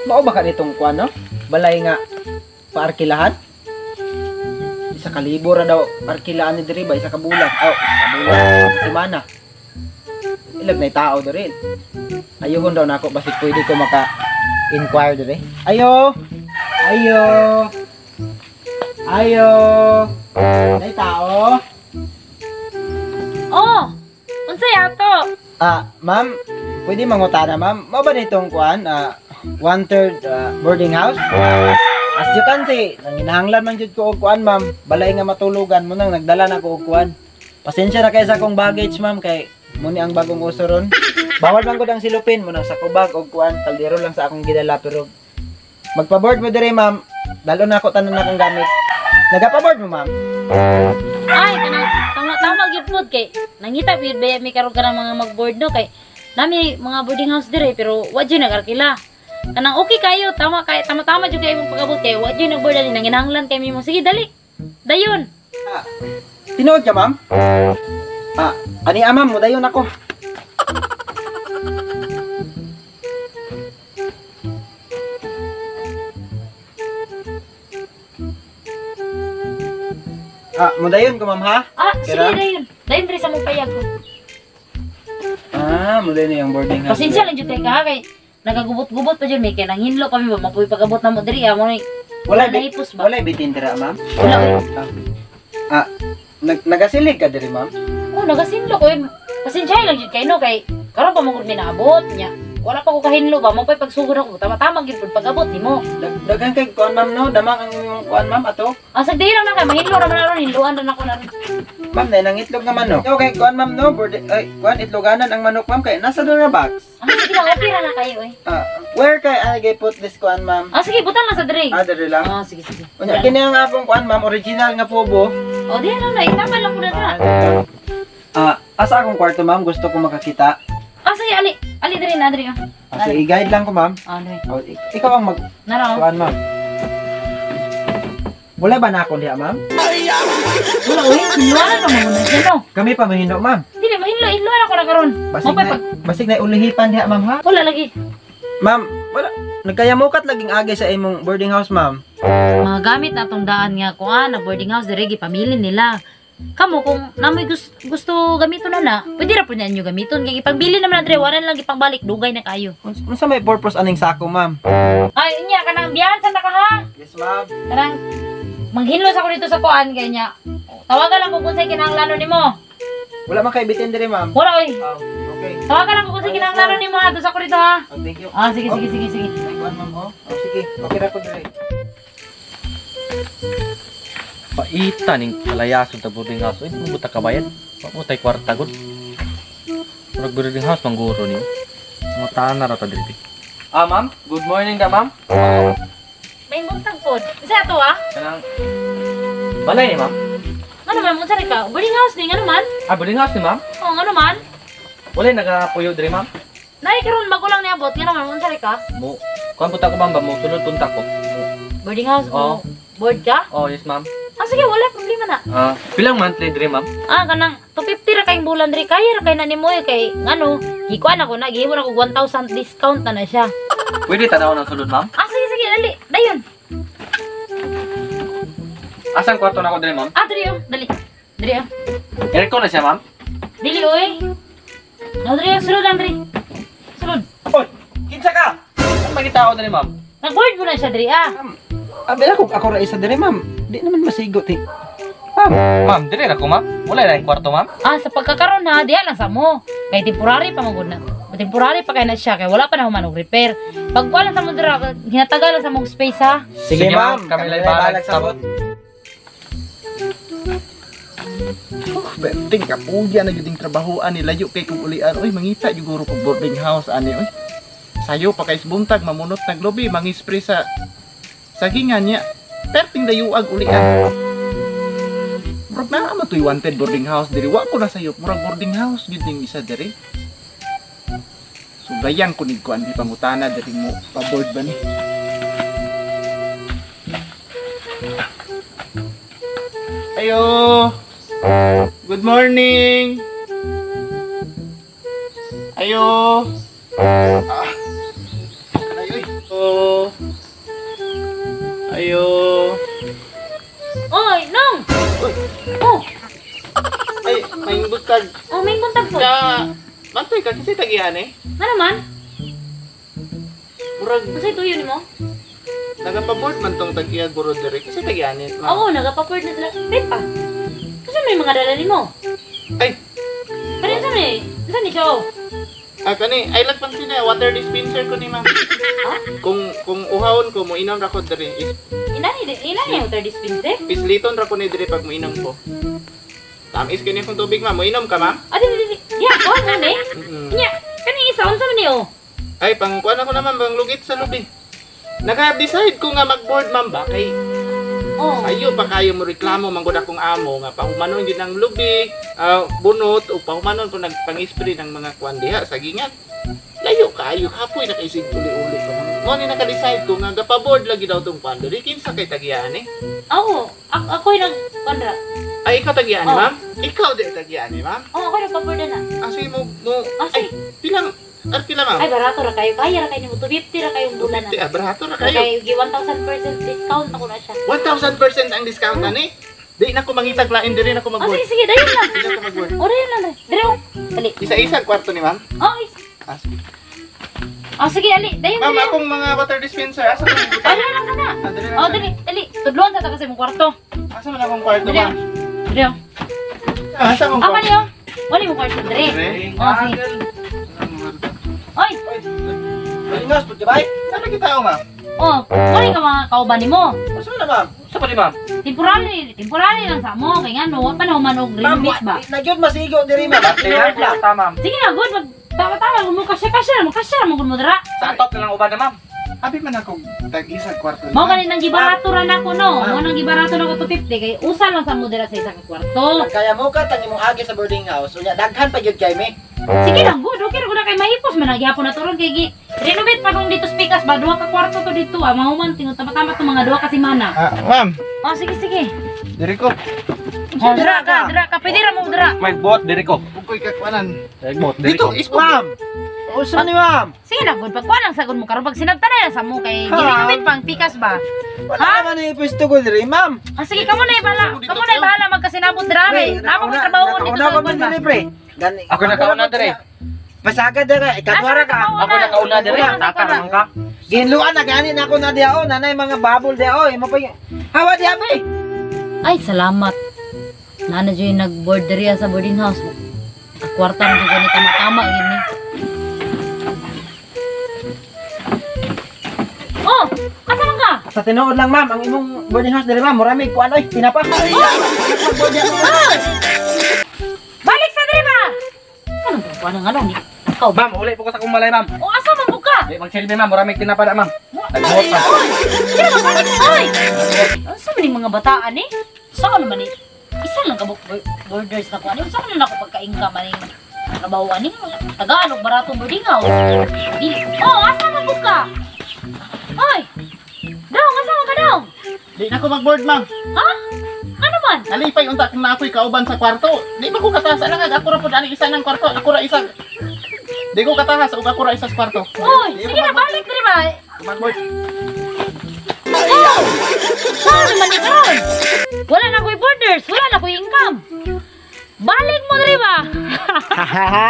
Mao ba ka nitong kuan, no? Balay nga paarkilahan? Isa ka libo ra daw arkilaan ni diri ba, isa ka bulan. Aw, isa ka bulan, semana. Ilag na tao diri. Ayuhon daw nako basig pwede ko maka inquire diri. Ayo. Ayo. Ayo. Nay tao. Oh, unsay ato? Ah, ma'am, pwede mangutana, ma'am. Mao ba nitong kuan, one-third boarding house? As you can see, nanginahanglan man jud ko og kuan, ma'am. Balay nga matulugan mo nang nagdala na ko og kuan. Pasensya na kay sa akong baggage, ma'am, kay mo ni ang bagong uso ron. Bawal man gud ang silupin mo nang sa kubag og kuan, kaldero lang sa akong gidala, pero magpa-board mo dire, ma'am. Dalo na ako tanan akong gamit. Nagapa-board mo, ma'am? Ay, kanang tama-tama gyud pod kay nangita gyud ba mi karon kanang mga mag-board, no, kay nami mga boarding house dire pero wa jud nagarkila. Kanang okay kayo, tama kay tama-tama jud kay imong pag-abot kay wa jud nag-board ani, nanginahanglan kay mimo. Sige, dali. Dayon. Ah, tinuod ka, ma'am? Ah, ani ma'am, modayon ako. Ah, modayon ko, ma'am, ha? Ah, sige, Kira? dayon. Dayon diri sa mong payag ko. Ah, modayon na yung boarding house. Pasensya lang jud kay ka kay nagagubot-gubot pa jud mi kay nanghinlo pa mi ba mapuy pag-abot namo diri, amo ni. Wala nahipos ba? Wala bitin dira, ma'am. Wala oy. Ah, nagasilig ka diri, ma'am? Oh, nagasinlo ko. Pasensya lang jud kay no kay karon pa man gud mi naabot nya. Wala pa ko kahinlo ba, mo pay pagsugod ako. Tama-tama gyud pud pag-abot nimo. Daghan kay kuan, ma'am, no? Damang ang imong kuan, ma'am, ato. Ah, sagdi lang na kay mahinlo ra man aron, hinluan ra nako na. Ma'am, nay nangitlog nga manok. Okay, kuan, ma'am, no? Board, ay, kuan itloganan ang manok, ma'am, kay nasa doon na box. Ah, sige lang, okay ra na kayo eh. Ah, where kay I put this kuan, ma'am? Ah, sige, butang lang sa diri. Ah, diri lang. Ah, sige, sige. Unya kini ang akong kuan, ma'am, original nga fobo. Oh, di lang na, itama lang ko na dira. Ah, asa akong kwarto, ma'am? Gusto ko makakita. Ah, sige, ali. Ali diri na diri. Ah, sige, i-guide lang ko, ma'am. Ah, diri. Oh, ikaw ang mag Nara. kuan, ma'am. Wala ba na akong diha, ma'am? Wala oy, hinluan pa man na siya, no. Kami pa mahindo, ma'am. Dili mahinlo, hinluan ako na karon. Basig Mo pay na, basig na ulihipan diha, ma'am, ha? Wala lagi. Ma'am, wala. Nagkayamukat laging agay sa imong boarding house, ma'am. Mga gamit na atong daan nga kuan na boarding house diri gipamilin nila. Kamo kung namoy gusto gamiton na na, pwede ra pud ninyo gamiton kay ipagbili naman na diri, wala lang ipangbalik, dugay na kayo. Unsa may purpose aning sako, ma'am? Ay, unya kanang biyahan sa ta ka, ha. Yes, ma'am. Kanang manghinlos ako dito sa kuan kay nya. Tawagan lang ko kung unsay kinahanglanon nimo. Wala man kay bitin diri, ma'am. Wala oy. Oh, okay. Tawagan lang ko kung unsay kinahanglanon nimo ha, doon sa ko dito ha. Oh, thank you. Ah, sige, sige, sige, sige. Ay, kuan, ma'am, oh. Oh, sige. Okay ra ko diri. Paita ning kalayason ta boarding house. Uy, mo ta kabayad. Wa mo tay kwarta gud. Murag boarding house mangguro niyo. Mutana ra ta diri. Ah, ma'am. Good morning da, ma'am. May buntag pod. Isa to ah. Kanang balay ni, ma'am. Ano man unsa ka? Boarding house ni ngano man? Ah, boarding house ni, ma'am. Oh, ngano man? Walay nagapuyo diri, ma'am. Nay karon bago lang niabot ngano man unsa ka? Mo kuan punta ko, ma'am, ba mo sulod punta ko. Boarding house Oh. mo. Board ka? Oh, yes, ma'am. Ah, sige, wala problema na. Ah, pilang monthly diri, ma'am? Ah, kanang 250 ra kayong bulan diri. Kaya ra kay na nimo eh, kay ngano, gikuan ako na, gihimo na ko 1,000 discount na na siya. Pwede tanaw ng sulod, ma'am? Ah, sige, sige, dali. Dayon. Asan kwarto na ako diri, ma'am? Ah, diri oh, dali. Diri oh. Aircon na siya, ma'am? Dili oy. No, diri oh, sulod lang diri. Sulod. Oy, kinsa ka? Saan magita ako diri, ma'am? Nag-board mo na siya diri ah. Ma'am, abi ako ako ra isa diri, ma'am. Di naman masigot eh. Ma'am, Ma'am, diri ra ko, ma'am. Wala na yung kwarto, ma'am. Ah, sa pagkakaroon ha, diha lang sa mo. Kay temporary pa magud na. Temporary pa kay na siya kay wala pa na human og repair. Pagkuha lang sa mo dira, hinatagal lang sa mong space ha. sige, ma'am. Kami lay balag sabot. Berting kapuya na gyud trabahoan ni layo kay kung ulian oy, mangita jud guro kog boarding house ani oy. Sayo pa kay buntag mamunot nag lobi mangispray sa sagingan niya. Perting dayuag ulian. Murag naa man to'y wanted boarding house diri, wa ko na sayop, murag boarding house gyud ning isa diri. Sugayan ko nig kuan di pangutana diri mo pa-board ba ni. Ayo. Good morning. Ayo. Ah. Ayo. Oh. Ayo. Oy, nong. Uy. Oh, Ay, may buntag. oh may buntag po. Ka Mantoy ka kasi tagihan eh. Nga naman? Murag Unsay tuyo nimo? nagapaboard man tong tagiya guro diri kasi tagihan eh. Ma'am. Oo, nagapa-board na sila. Wait pa. Kasi may mga dala nimo. Ay, Pero unsa may? Unsa ni siya? oh? ah, kani, ay lagpan sila water dispenser ko ni ma'am. Kung uhawon ko moinom ra ko diri. Inani water dispenser? Isliton ra ko ni diri pag moinom ko. Tamis kini akong tubig ma'am. Moinom ka ma'am? Ah, di. Diya, ko mo ni. Mm-mm. Nya, kani isa unsa man ni oh? Ay, pang kuan ako naman pang lugit sa lubi. Naka-decide ko nga mag-board ma'am ba kay Oh. sayo pa kayo mo reklamo man gud akong amo nga pahumanon gyud ang lubi, bunot o pahumanon ko nagpang-spray ng mga kuan diha sa gingan. Layo kayo kapoy na kay sig uli-uli pa man. Mo ni naka-decide ko nga gapa-board lagi daw tong kuan diri kinsa kay tagian eh. Oo, ako ako'y nag konra. Ay ikaw tagian Oh. ma'am? Ikaw di tagian ni ma'am? Oo, ako nagpa-board na. Ah, sige mo mo Ah, ay sige. pilang arkila ma'am? Ay, barato ra kayo. Kaya ra kayo nimo 250 ra kayong bulan 250, na. ah, barato ra kayo. Kay gi 1000% discount ako na siya. 1000% ang discount ani. Di na ko mangitag lain diri na ko Oh, mag-board. sige, sige, dayon lang. Di na ko mag-board. Oh, dayon lang. Dire oh. Dali. Isa-isa ang kwarto ni ma'am. Oh, Ah, sige. oh, sige, ali. Dayon Ma'am, dali. akong mga water dispenser asa man ang Dali lang sana. Ah, dali lang Oh, sana. dali, dali. Tudluan sa ta kasi mong kwarto. Asa man akong kwarto, Dali. ma'am? Dali. oh. Ah, asa akong Ah, kwarto? kani oh. Wala mo kwarto diri. Diri? Oh, sige. Oy, Boarding house pud ka bay? Sana kita oh, ma'am. oh, wala ka mga kauban nimo. Unsa man na ma'am? Sa pa ni ma'am? Temporary lang sa mo kay ngano wa pa na human og Ma'am, renovate ba. na gyud masigo diri ma'am. Tingnan Lang. ta ma'am. Sige na, good. Mag tawa-tawa mo kasya mo kasya mo gud mo dira. Sa atop na lang uban na ma'am. Abi man ako tag-isa kwarto. Mao gani nang gibarato ra nako no. Mao nang gibarato nako 250 kay usa lang sa mo dira sa isa ka kwarto. Kaya mo ka tang imong agi sa boarding house. Unya daghan pa gyud kay mi. Sige lang, good. Okay ra gud na kay mahipos man ang gihapon na turon kay gi renovate pa kung dito speakers ba duha ka kwarto to dito. Ah, mahuman tingon tama-tama to mga duha ka semana. Ah, ma'am. Oh, sige sige. Diri ko. Oh, dira ka, dira ka. Pwede ra mo dira. May bot diri ko. Ug koy kakwanan. May bot diri Dito ko. ispo. Ma'am. Unsa ni ma'am? Sige na, good. Pagkuha lang sagod mo karon pag sinabtanay na sa mo kay Ha? gi-renovate pang pikas ba. Wala naman ni pwesto ko diri ma'am. Ah, sige, kamo na bahala. Kamo na bahala magkasinabot dira Pre, re. Napa ko trabaho dito nakauna sa pa kuan man ba. diri pre. Gani. Ako nakauna diri. Pasagad dira, ikatwara ka. Ako nakauna diri. Tata naman ka. Ginluan na gani na ako na diha oh, nanay mga babol diha oh, imo pa yung- Hawa diha pre. Ay, salamat. Nana dyan nag-board diri sa boarding house. Kwarta mo gani tama-tama gini. Oh, asa man ka? Sa tinuod lang ma'am, ang imong boarding house diri ma'am, murami kuan oy, tinapa. Balik sa diri ba? Ano ba kuan ang ano ni? Ikaw ba? Ma'am, uli po ko sa akong balay ma'am. O asa man mo ka? Di magsilbi ma'am, murami tinapa na ma'am. Nagbuot pa. Kaya ba balik mo oy? Asa man yung mga bataan eh? Saan naman eh? Isa lang kabuk borders na kuan. Unsa man na ako pagka-income ani trabaho ani? Tagalog baratong boarding house. Dili. Oh, asa man mo ka? Oy! Dong, asa man ka dong? Di na ko mag-board, ma'am. Ha? Ano man? Nalipay unta kung na ako'y kauban sa kwarto. Di ba ko katahas lang ako ra pud ani isa ng kwarto. Ako ra isa. Di ko katahas ug ako ra isa sa kwarto. Oy, sige na balik diri ba? Mag-board. Oh! Saan naman ni karon? Wala na ko'y borders, wala na ko'y income. Balik mo diri ba? Ha ha ha.